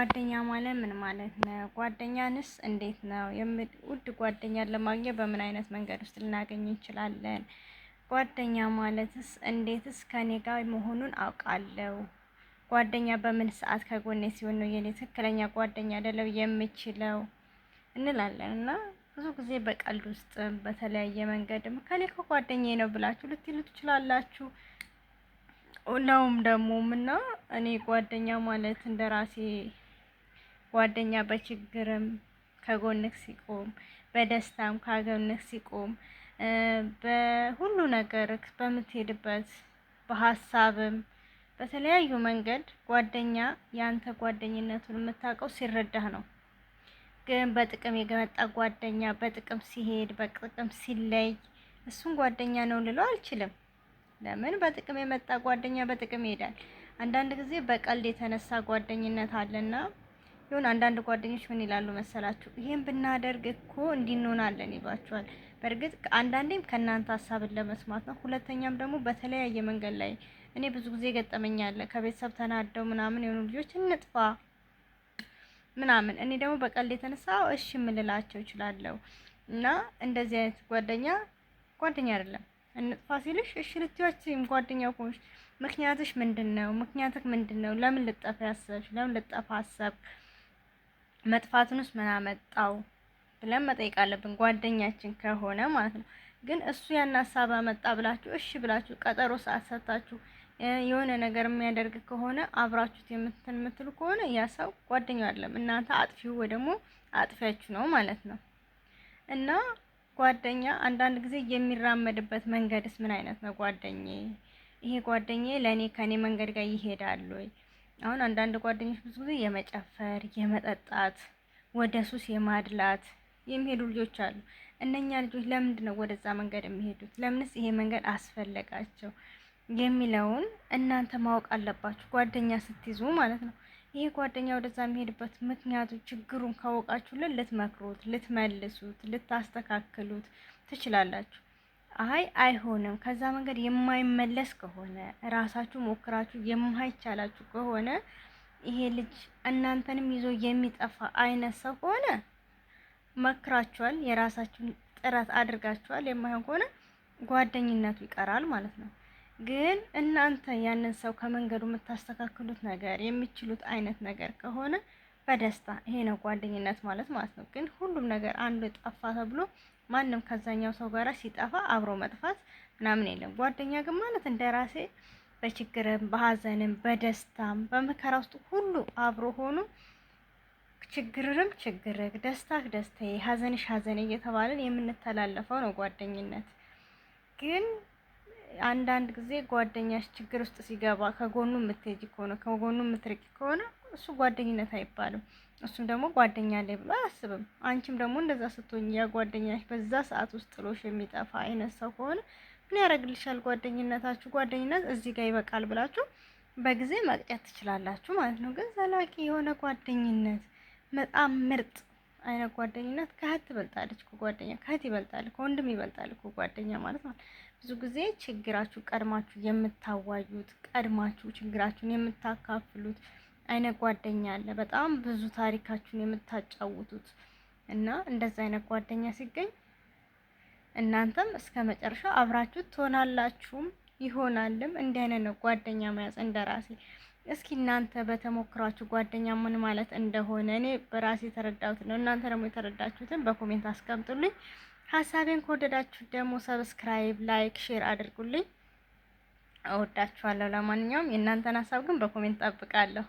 ጓደኛ ማለት ምን ማለት ነው? ጓደኛንስ እንዴት ነው? ውድ ጓደኛን ለማግኘት በምን አይነት መንገድ ውስጥ ልናገኝ እንችላለን? ጓደኛ ማለትስ እንዴትስ ከኔ ጋር መሆኑን አውቃለሁ? ጓደኛ በምን ሰዓት ከጎኔ ሲሆን ነው የኔ ትክክለኛ ጓደኛ አይደለው የምችለው እንላለን። እና ብዙ ጊዜ በቀልድ ውስጥ በተለያየ መንገድም ከሌ እኮ ጓደኛዬ ነው ብላችሁ ልትሉ ትችላላችሁ። ነውም ደግሞም። እና እኔ ጓደኛ ማለት እንደ ራሴ ጓደኛ በችግርም ከጎንህ ሲቆም፣ በደስታም ከጎንህ ሲቆም፣ በሁሉ ነገር በምትሄድበት በሀሳብም በተለያዩ መንገድ ጓደኛ ያንተ ጓደኝነቱን የምታውቀው ሲረዳህ ነው። ግን በጥቅም የመጣ ጓደኛ በጥቅም ሲሄድ በጥቅም ሲለይ እሱን ጓደኛ ነው ልለው አልችልም። ለምን በጥቅም የመጣ ጓደኛ በጥቅም ይሄዳል። አንዳንድ ጊዜ በቀልድ የተነሳ ጓደኝነት አለና ይሁን አንዳንድ ጓደኞች ምን ይላሉ መሰላችሁ? ይሄን ብናደርግ እኮ እንዲህ እንሆናለን ይሏቸዋል። በእርግጥ አንዳንዴም ከእናንተ ሀሳብን ለመስማት ነው። ሁለተኛም ደግሞ በተለያየ መንገድ ላይ እኔ ብዙ ጊዜ ገጠመኛለ ከቤተሰብ ተናደው ምናምን የሆኑ ልጆች እንጥፋ ምናምን፣ እኔ ደግሞ በቀልድ የተነሳ እሺ የምልላቸው እችላለሁ። እና እንደዚህ አይነት ጓደኛ ጓደኛ አይደለም። እንጥፋ ሲልሽ እሺ ልትይዋችም ጓደኛ ከሆንሽ ምክንያትሽ ምንድን ነው? ምክንያትህ ምንድን ነው? ለምን ልጠፋ ያሰብሽ? ለምን ልጠፋ አሰብክ? መጥፋቱንስ ምን አመጣው ብለን መጠየቅ አለብን፣ ጓደኛችን ከሆነ ማለት ነው። ግን እሱ ያን ሀሳብ አመጣ ብላችሁ እሺ ብላችሁ ቀጠሮ ሰዓት ሰጥታችሁ የሆነ ነገር የሚያደርግ ከሆነ አብራችሁት የምትሉ ከሆነ ያ ሰው ጓደኛው አይደለም፣ እናንተ አጥፊው ወይ ደግሞ አጥፊያችሁ ነው ማለት ነው። እና ጓደኛ አንዳንድ ጊዜ የሚራመድበት መንገድስ ምን አይነት ነው? ጓደኛዬ ይሄ ጓደኛዬ ለእኔ ከኔ መንገድ ጋር ይሄዳል ወይ? አሁን አንዳንድ ጓደኞች ብዙ ጊዜ የመጨፈር፣ የመጠጣት፣ ወደ ሱስ የማድላት የሚሄዱ ልጆች አሉ። እነኛ ልጆች ለምንድን ነው ወደዛ መንገድ የሚሄዱት? ለምንስ ይሄ መንገድ አስፈለጋቸው የሚለውን እናንተ ማወቅ አለባችሁ፣ ጓደኛ ስትይዙ ማለት ነው። ይሄ ጓደኛ ወደዛ የሚሄድበት ምክንያቱ ችግሩን ካወቃችሁልን ልትመክሩት፣ ልትመልሱት፣ ልታስተካክሉት ትችላላችሁ። አይ አይሆንም፣ ከዛ መንገድ የማይመለስ ከሆነ፣ ራሳችሁ ሞክራችሁ የማይቻላችሁ ከሆነ፣ ይሄ ልጅ እናንተንም ይዞ የሚጠፋ አይነት ሰው ከሆነ መክራችኋል፣ የራሳችሁን ጥረት አድርጋችኋል። የማይሆን ከሆነ ጓደኝነቱ ይቀራል ማለት ነው። ግን እናንተ ያንን ሰው ከመንገዱ የምታስተካክሉት ነገር የሚችሉት አይነት ነገር ከሆነ በደስታ ይሄ ነው ጓደኝነት ማለት ማለት ነው። ግን ሁሉም ነገር አንዱ ጠፋ ተብሎ ማንም ከዛኛው ሰው ጋራ ሲጠፋ አብሮ መጥፋት ምናምን የለም። ጓደኛ ግን ማለት እንደ ራሴ በችግርም በሀዘንም በደስታም በመከራ ውስጥ ሁሉ አብሮ ሆኖ ችግርም ችግርህ፣ ደስታህ ደስታዬ፣ ሀዘንሽ ሀዘኔ እየተባለን የምንተላለፈው ነው ጓደኝነት። ግን አንዳንድ ጊዜ ጓደኛሽ ችግር ውስጥ ሲገባ ከጎኑ የምትሄጂ ከሆነ፣ ከጎኑ የምትርቂ ከሆነ እሱ ጓደኝነት አይባልም። እሱም ደግሞ ጓደኛ አለኝ ብሎ አያስብም። አንቺም ደግሞ እንደዛ ስትሆኝ ያ ጓደኛሽ በዛ ሰዓት ውስጥ ጥሎሽ የሚጠፋ አይነት ሰው ከሆነ ምን ያደርግልሻል ጓደኝነታችሁ? ጓደኝነት እዚህ ጋር ይበቃል ብላችሁ በጊዜ መቅጨት ትችላላችሁ ማለት ነው። ግን ዘላቂ የሆነ ጓደኝነት፣ በጣም ምርጥ አይነት ጓደኝነት፣ ከእህት ትበልጣለች እኮ ጓደኛ፣ ከእህት ይበልጣል፣ ከወንድም ይበልጣል እኮ ጓደኛ ማለት ነው። ብዙ ጊዜ ችግራችሁ ቀድማችሁ የምታዋዩት፣ ቀድማችሁ ችግራችሁን የምታካፍሉት አይነት ጓደኛ አለ። በጣም ብዙ ታሪካችሁን የምታጫውቱት። እና እንደዛ አይነት ጓደኛ ሲገኝ እናንተም እስከ መጨረሻው አብራችሁ ትሆናላችሁም ይሆናልም። እንዲህ አይነት ነው ጓደኛ መያዝ እንደራሴ። እስኪ እናንተ በተሞክሯችሁ ጓደኛ ምን ማለት እንደሆነ እኔ በራሴ የተረዳሁት ነው። እናንተ ደግሞ የተረዳችሁትን በ comment አስቀምጡልኝ። ሀሳቤን ከወደዳችሁ ደግሞ subscribe፣ like፣ share አድርጉልኝ። እወዳችኋለሁ። ለማንኛውም የእናንተን ሀሳብ ግን በ comment ጠብቃለሁ።